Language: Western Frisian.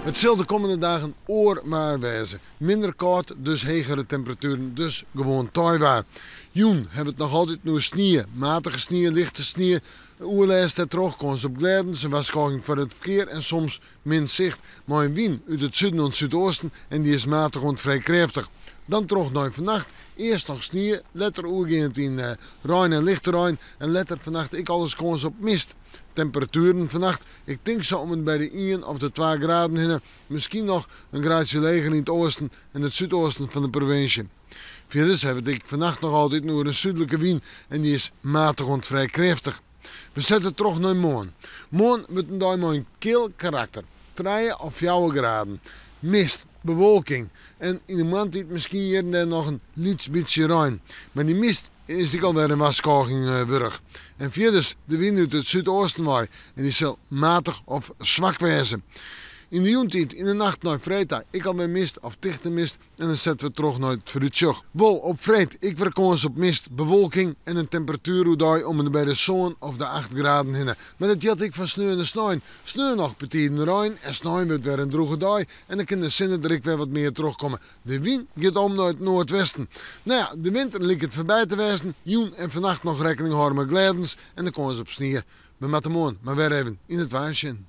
It sil de kommende dagen oar waar wêze. Minder kâld, dus hegere temperatueren, dus gewoan teiwaar. Jûn hawwe we it noch altyd oer snie, matige snie, lichte snie, oerlêst dêrtroch, kâns op glêdens, in warskôging foar it ferkear en soms min sicht, mei in wyn út it suden oant súdeasten en dy is matich oant frij krêftich. Dan troch nei fannacht, earst noch snie, letter oergeand yn rein en lichte rein en letter fannacht ek alris kâns op mist. Temperatueren fannacht, ik tink sa om en by de ien of de twa graden hinne, miskien noch in graadsje leger yn it oasten en it súdeasten fan de provinsje. Fierders hawwe we it ek fannacht noch altyd oer in súdlike wyn en dy is matich oant frij krêftich. We sette troch nei moarn. Moarn wurdt in dei mei in kil karakter, trije of fjouwer graden, mist, bewolking en yn de moarntiid miskien hjir en dêr noch in lyts bytsje rein. Mar dy mist is ek alwer in warskôging wurdich. En fierders de wyn út it súdeasten wei en dy sil matich of swak wêze. Yn de jûntiid, yn de nacht nei freed ta, ek alwer mist of tichte mist En dan sette we troch nei it foarútsjoch. Wol op freed ek wer kâns op mist, bewolking en in temperatuer oerdei om en by de sân of de acht graden hinne. Mar dat jildt ek foar sneon en snein. Sneon noch betiden rein en snein wurdt wer in drûge dei en dan kin de sinne der ek wer wat mear trochkomme. De wyn giet om nei it noardwesten. No ja, de winter liket foarby te wêzen. Jûn en fannacht noch rekkening hâlde mei glêdens en de kâns op snie. We moatte moarn mar wer even yn it waar sjen.